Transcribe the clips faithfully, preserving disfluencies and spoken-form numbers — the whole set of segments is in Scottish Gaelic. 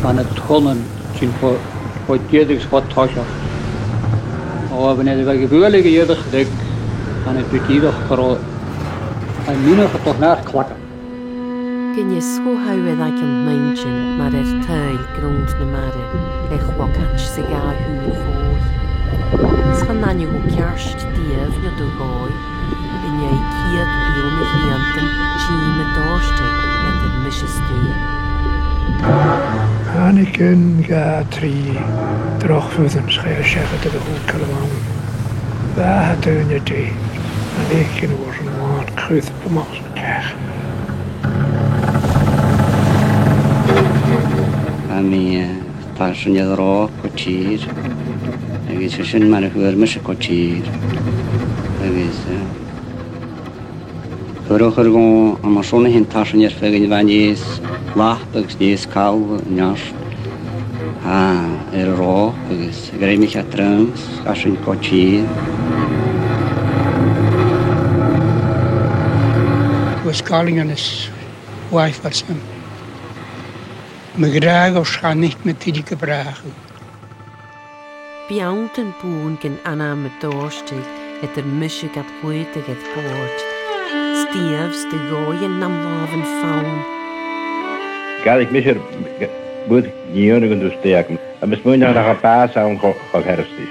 Bha na tonnan sin cho, cho tiugh agus cho toilichte. O, bha iad a' bualadh a dh'aithghearr, bha iad a' dìreadh gu robh am mionach a' dol nar clagan. Gun fhios cho fada aig an m' inntinn mar air taobh grunnd na mara le clogaid sa ghaoth fhòir. 'S chan aithne dhomh ceart dìreach nuair a dh'fhalbh, an dèidh ceud bliadhna a' chiad dìom a' dòrtadh eadar mise 's tu. Thàinig aon, dhà, trì droch bhuidheann 's chaidh iad seachad air a' chùl carbhán. Bha e daonnan dè, an fhaicinn uair sin an làn cuirp a-muigh san teach. Bha mi, eh, tarsainn air an ròp gu tìr, agus 's e sin mar a fhuair mise gu tìr. Agus, eh, fhuair a' chùl carbhán, am mar sin a' tighinn tarsainn air feadh a' bhaile, is lapa agus is call an-àird, ah, air an ròp agus ghrèim mi ceart trom, 's chaidh sinn gu tìr. Bha sgailtean is waifear sin. Mo ghràdh os cionn na tuilleadh a bhràthar. Beanntan bùirn gun anam a' dòrtadh eadar mise gad shlaodadh air bòrd. 'S dìreach 's do dhòigh nam làmhan fann. Gabhaidh mise bùrn nì ann an dùsg dè agam. Agus smaoinich nach eil bàs ann cho, cho furasta.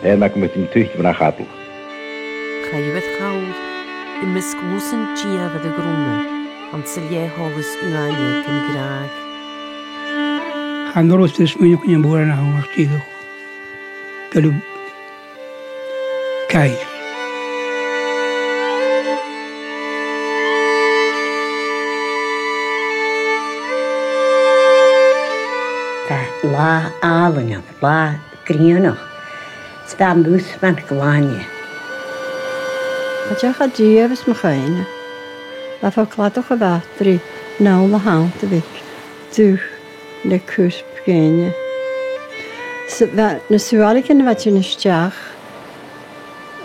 Air nach eil mi a' tuigsinn a' chadal. Chaidh a' chall, am measg lusan dìreach air a' ghrunnd, anns an leth-sholas uaine gun gràdh. Chan urrainn dhut smaoineachadh nam bùrn a th' ann ach dìreach gu bheil càil. Tha latha àlainn ann, latha grianach, 's bha am bus mar glan. Cha deach e dìreach às mo chuimhne. Bha e fo chladach a' bhataraidh, an ann le hanta bhig, dubh le cuirp dhaoine. 'S bha na suailean a bha a' tighinn a-steach,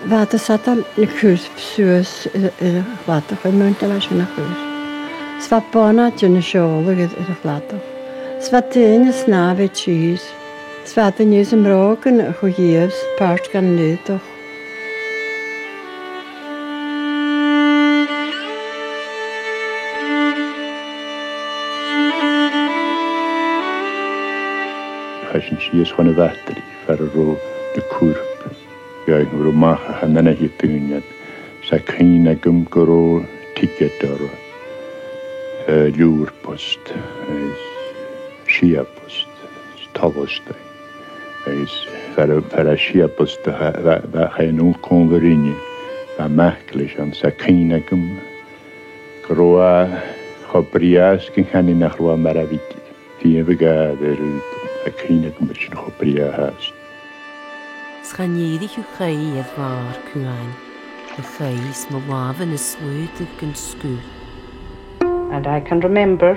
bha iad a' sadail na cuirp suas air, air a' chladach, air muin a bha sin a' chur. 'S bha bonnaid a' seòladh air, air a' chladach. 'S bha daoine a' snàmh air tìr. 'S bha iad a-nis am brògan a cho dhìobh 's pàirt dhen aodach. Chaidh sinn sìos chun a' bhataraidh far an robh na cuirp. Gheibheadh tu a-mach a tha na h-aon daoine, 's tha cuimhne agam gun robh ticead orra, eh, liùrbost, eh, sia-bost, 's tolastadh. Agus far a, far a sia-bost a bha, bha, bha, chaidh an uair còmhla rinne, bha mac leis ann, 's tha cuimhne agam gun robh e cho brèagha 's gun can mi nach robh e mar a bhiodh fiamh a ghabhail air, tha cuimhne agam gun robh sin cho brèagha fhathast. 'S chan èirich thu chaidh air bàrr cuain, a chaidh 's mo làmhan a' slaodadh gun sgur. And I can remember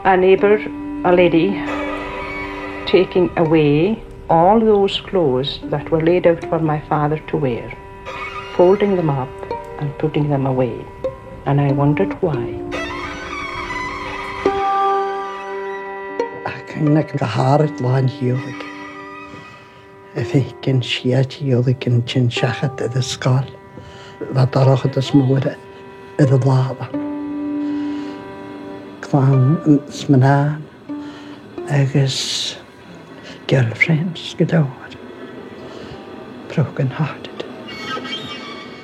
a neighbour, a lady, taking away all those clothes that were laid out for my father to wear, folding them up and putting them away. And I wondered why. Ach an-diugh gu h-àraid làn-thìodhlac, a' faicinn sia-thìodhlaicean a' tighinn seachad air an sgoil. Bha dorchadas mòr air an làmhan. Clann is mnathan agus girlfriends gu leòr. Broken hearted.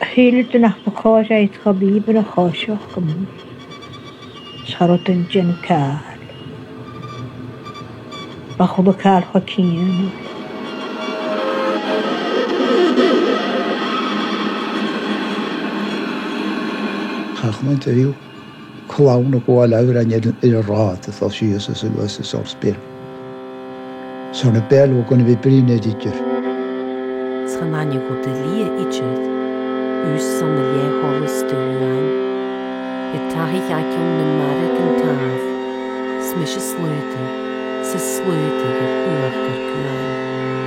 Shaoileadh tu nach bu chòir dhaibh a bhith cho bìobaireach, cho sìtheil gu mòr. 'S cha robh duine a' dèanamh càil. Bha a h-uile càil cho cianail. Cha chunnaic thu clann a' gabhail òrain air, air an rathad a' dol sìos is a-nuas airson beul. Airson na beul bha gun a bhith bruidhinn air idir. 'S chan aithne dhomh do shlighe idir, thuas ann an leth-sholas de dh'uain, a' tathadh aig ceann na mara gun tàmh, 's mise a' slaodadh, 's a' slaodadh air uachdar cuain.